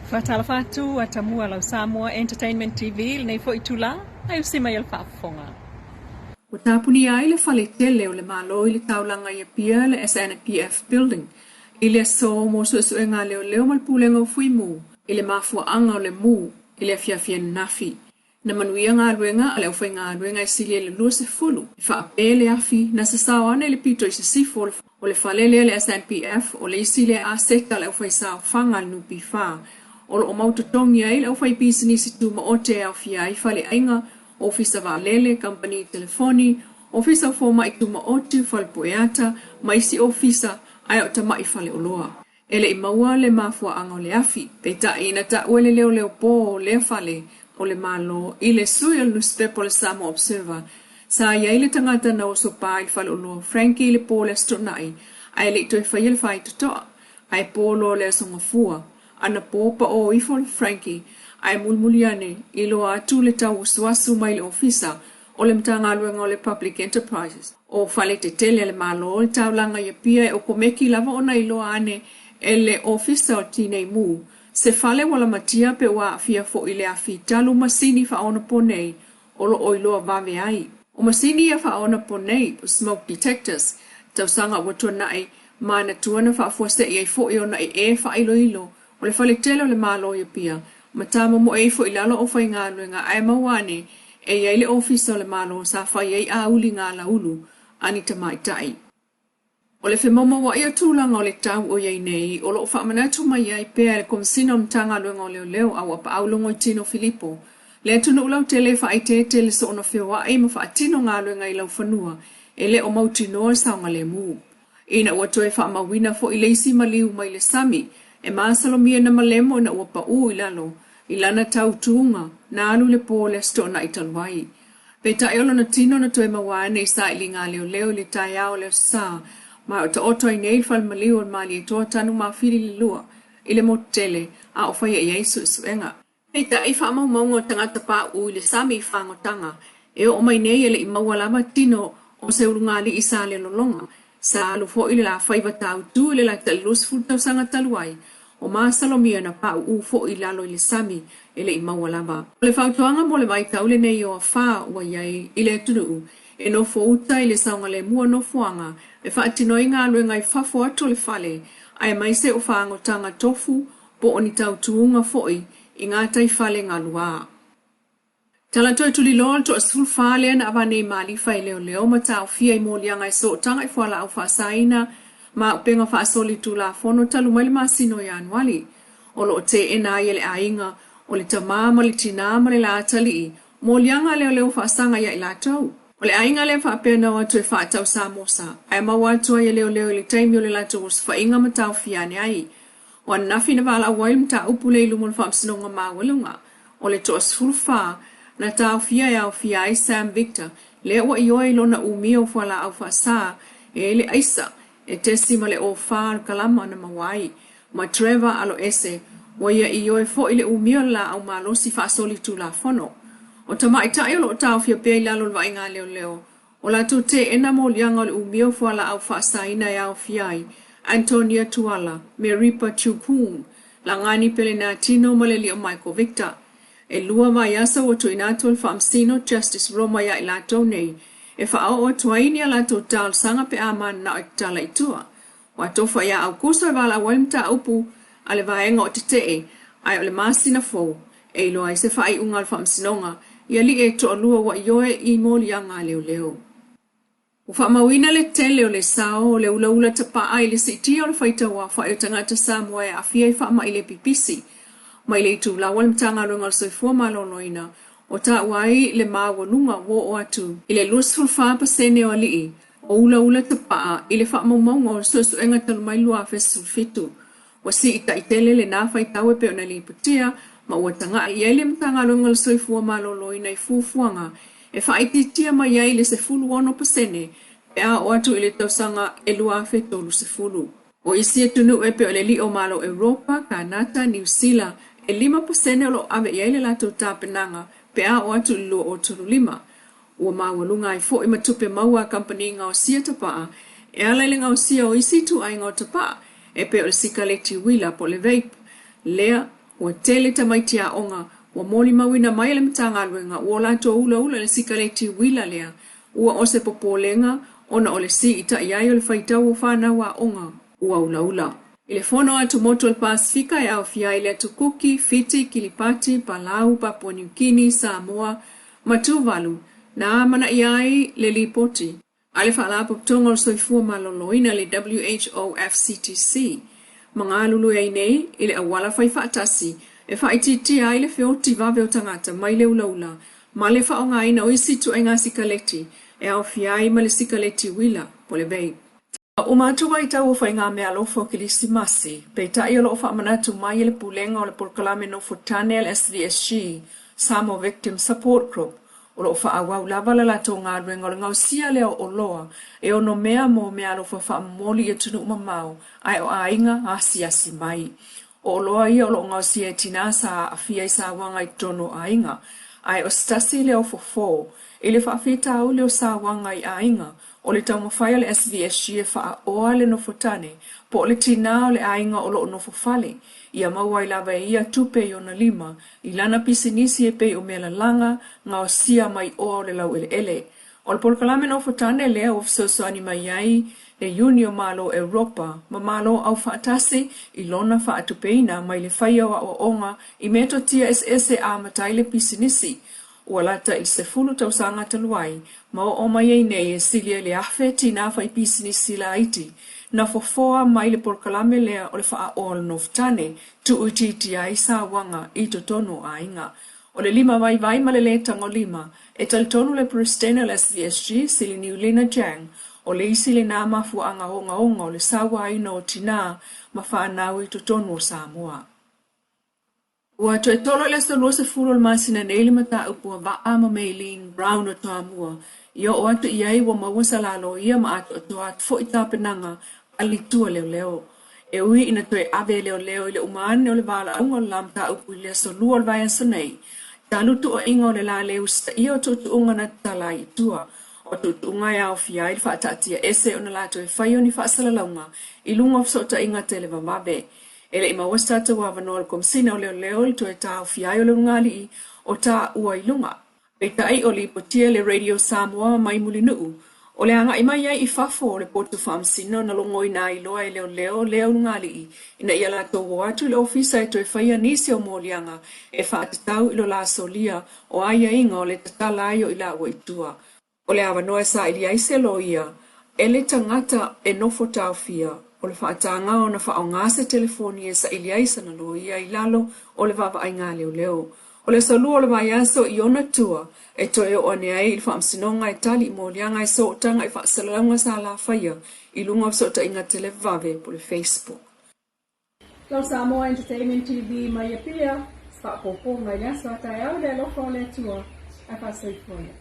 Faatalofa atu a tamua lau Samoa Entertainment TV i lenei foi itula, ae usi mai e le faafofoga. Ua tapunia ai le fale tele o le Malo i le taulaga i Apia, le SNPF Building, i le aso mo suesuega a leoleo ma le Pulega o Fuimu i le mafuaaga o le mu i le afiafi ananafi. Na manuia galuega a le aufaigaluega e sili ai le 20 e faapē le afi na sasao ane i le pito i sisifo o le fale lea le SNPF o le isi lea aseta a le aufaisaofaga a le NPF o lo o mau totogi ai le aufaipisinisi tumaote e aofia ai faleaiga, ofisa vaalele, kamupani telefoni, ofisa o fomai tumaoti, falepueata ma isi ofisa ae o tamai faleoloa. E le i maua le mafuaaga o le afi, peitai na taua e le leoleo pō o lea fale o le Malo i le sui o le nusipepa o le Samoa Observer, sa i ai le tagata na oso pā i le faleoloa o Frankie i le po o le Aso Toonai ae le i toe faia le faitotoa, ae po loa le Aso Gafua, anapo paō ifo le Frankie ae mulimuli ane iloa atu le tauasuasu mai le ofisa o le Matagaluega o le Public Enterprises, o fale tetele a le Malo i le taulaga i Apia e okomeki lava ona iloa ane e le Ofisa o Tinei Mu se fale ua lamatia pe ua aafia foi i le afi talu masini faaonaponei o lo o iloa vave ai. O masini ia faaonaponei, smoke detectors, tausaga ua tuanai manatua na faafuasei ai foi ona e e faailoilo o le fale tele o le Malo i Apia ma tamomoe ifo i lalo o faigaluega ae maua ane e i ai le Ofisa o le Malo sa fai ai auliga alaulu a ni tamaitai. O le femaumaua'i o tulaga o le tau o i ai nei, o lo o faamanatu mai ai pea e le Komesina o Matagaluega o Leoleo a Uapaau Logoitino Filipo le atunuu lautele e faaeteete le soona feoa'i ma faatino galuega i laufanua e le o mautinoa le saogalemu. Ina ua toe faamauina foi le isi maliu mai le sami e masalomia na malemo ina ua paū i lalo i lana tautuga na alu i le po o le Aso Toonai talu ai. Peitai o lona tino na toe maua ane i sailiga a leoleo i le taeao o le Aso Sa ma o taoto ai nei le fale maliu o le Malietoa Tanumafili le Lua i le motu tele a o faia i ai suesuega. Peitai, i faamaumauga o tagata pauu i le sami i fagotaga e oo mai nei e le i maua lava tino o se ulugalii sa le lologa. Sa alu foi le lafaiva tautu i le lata i le 20 tausaga talu ai, o masalomia na pauu foi i lalo i le sami e le i maua lava. O le fautuaga mo le vaitau lenei o afa ua i ai i le atunuu e nofo uta i le saogalemu o nofoaga e faatino ai galuega i fafo atu o le fale aemaise o fagotaga tofu po o ni tautuuga foi i gataifale galuā. Tala toe tuliloa le toa-14 lea na avane i malifa e leoleo ma taofia i moliaga e sootaga i fualaau faasaina ma auupega faasolitulafono talu mai le masina o Ianuali. O lo o teena ai e le aiga o le tamā ma le tinā ma le la atalii moliaga a leoleo faasaga ia i latou. O le aiga lea faapea na o atu e faatau samosa ae maua atu ai e leoleo i le taimi o le latou osofaiga ma taofia ane ai. O ananafi na valaau ai le mataupu lea i luma o le Faamasinoga Maualuga o le toa-14 na taofia e aofia ai Sam Victor, lea ua ioe i lona umia o fualaau faasa e ai le aisa e tesi ma le 04 o le kalama na maua ai, ma Trevor Aloese, ua ia ioe foi le umia o le laau malosi faasolitulafono. O tamaitai o lo o taofia pea i lalo o le vaaiga a leoleo, O latou teena moliaga o le umia o fualaau faasaina e aofia ai, Antonia Tuala, Meripa Chukung, Lagani Pelenatino ma le alii o Michael Victor. E lua vaiaso ua tuuina atu e le Faamasino Justice Roma ia i latou nei e faaoo atu ai ni a latou talosaga pe a mananao e tatala i tua. Ua tofa ia Aukuso e valaau ai le mataupu a le vaega o Tetee ae o le masina fou e iloa ai se faaiuga a le Faamasinoga i alii e toalua ua ioe i moliaga a leoleo. Ua faamauina le tele o le sao o le ulaula tapaa i le siitia o le faitau aofai o tagata Samoa e aafia i faamai le pipisi mai le itulau a le Matagaluega o le Soifua Maloloina o taua ai le maualuga ua oo atu i le 24% o alii o ulaula tapaa i le faamaumauga o le suesuega talu mai le 2017. Ua sii taitele lena faitau e pei ona lipotia ma ua tagai i ai le Matagaluega o le Soifua Maloloina i fuafuaga e faaitiitia mai ai le 16% pe a oo atu i le tausaga e 2030. O isi atunuu e pei o le Alii o Malo Europa, Kanata, Niu Sila, e 5% o lo o ave i ai le latou tapenaga pe a oo atu i le 2035. Ua maualuga ai foi ma tupe maua a kamupani gaosia tapaa e ala i le gaosia o isi ituaiga o tapaa e pei o le sikaleti uila po o le vape lea Ua tele tamaiti aoga ua molimauina mai e le Matagaluega ua o latou ulaula i le sikaleti uila lea, ua o se popolega ona o le siitai ai o le faitau o fanau aoga ua ulaula. I le Fono Atumotu o le Pasefika e aofia ai le Atu Kuki, Fiti, Kilipati, Palau, Papua Niu Kini, Samoa ma Tuvalu, na amanaia ai le Lipoti a le Faalapotopotoga o le Soifua Maloloina le WHO FCTC ma galulue ai nei i le auala faifaatasi e faaitiitia ai le feoti vave o tagata mai le ulaula ma le faaaogaina o isi ituaiga sikaleti e aofia ai ma le sikaleti uila po o le vape. Ua uma atu vaitau o faigameaalofa o Kilisimasi, peitai o lo o faamanatu mai e le Pulega o le Polokalame Nofo Tane a le SVSG, Samoa Victim Support Group, O lo o faaauau lava le latou galuega o le gaosia lea o oloa e onomea mo meaalofa faamomoli i atunuu mamao ae o aiga asiasi mai. O oloa ia o lo o gaosia e tinā sa aafia i sauaga i totonu o aiga, ae o se tasi lea o fofo i le faafitauli o sauaga i aiga O le taumafai a le SVSG e faaoa le nofotane po o le tinā o le aiga o lo o nofofale, ia maua ai lava e ia tupe i ona lima i lana pisinisi e pei o mea lalaga, gaosia mai oa o le laueleele. O le polokalame nofotane lea ua fesoasoani mai ai le Iuni o Malo o Europa ma Malo Aufaatasi i lona faatupeina mai le faia o aoaoga i metotia eseese e amata ai le pisinisi Ua lata i le 10 tausaga talu ai ma oo mai ai nei e sili ai le 1,000 tinā faipisinisi laiti na fofoa mai le polokalame lea o le faaoa o le nofotane, tuuitiitia ai sauaga i totonu o aiga. O le lima vaivai ma le lē tagolima, e talitonu le Peresetene o le SVSG, Siliniu Lina Jang, o le isi lenā mafuaaga ogaoga o le sauaina o tinā ma fanau i totonu o Samoa. Ua toe tolo i le aso 20 o le masina nei le mataupu a Vaa ma Maylene Brown o Toamua i oo atu i ai ua maua sa la loia ma atoatoa atu foi tapenaga a le itu a leoleo. E ui ina toe ave e leoleo i le uma ane o le valaauga o le la mataupu i le aso Lua o le vaiaso nei, talu tuuaiga o le la le usitaia o tuutuuga na tatala ai i tua. O tuutuuga e aofia ai le faataatia ese ona latou e faia o ni faasalalauga i luga o fesootaiga televavave. E le i maua se tatou avanoa o le Komesina o Leoleo i le toe taofia ai o le ulugalii o taua i luga. Peitai, o lipotia e le Radio Samoa mai Mulinuu, o le agai mai ai i fafo o le potu faamasino na logoina ai loa e leoleo lea ulugalii ina ia latou o atu i le ofisa e toe faia nisi o moliaga e faatatau i lo la solia o aiaiga o le tatala ai o i laua i tua. O le avanoa e saili ai se loia e le tagata e nofo taofia, o le faataga ona faaaoga se telefoni e saili ai sana loia i lalo o le vaavaaiga a leoleo. O le aso Lua o le vaiaso i ona tua e toe oo ane ai i le faamasinoga e tali i moliaga e sootaga i faasalalauga sa lafaia i luga o fesootaiga televave po o le Facebook. Lau Samoa Entertainment TV mai Apia, se faaopoopoga i le aso a taeao i le alofa o le Atua, ae faasoifua ia.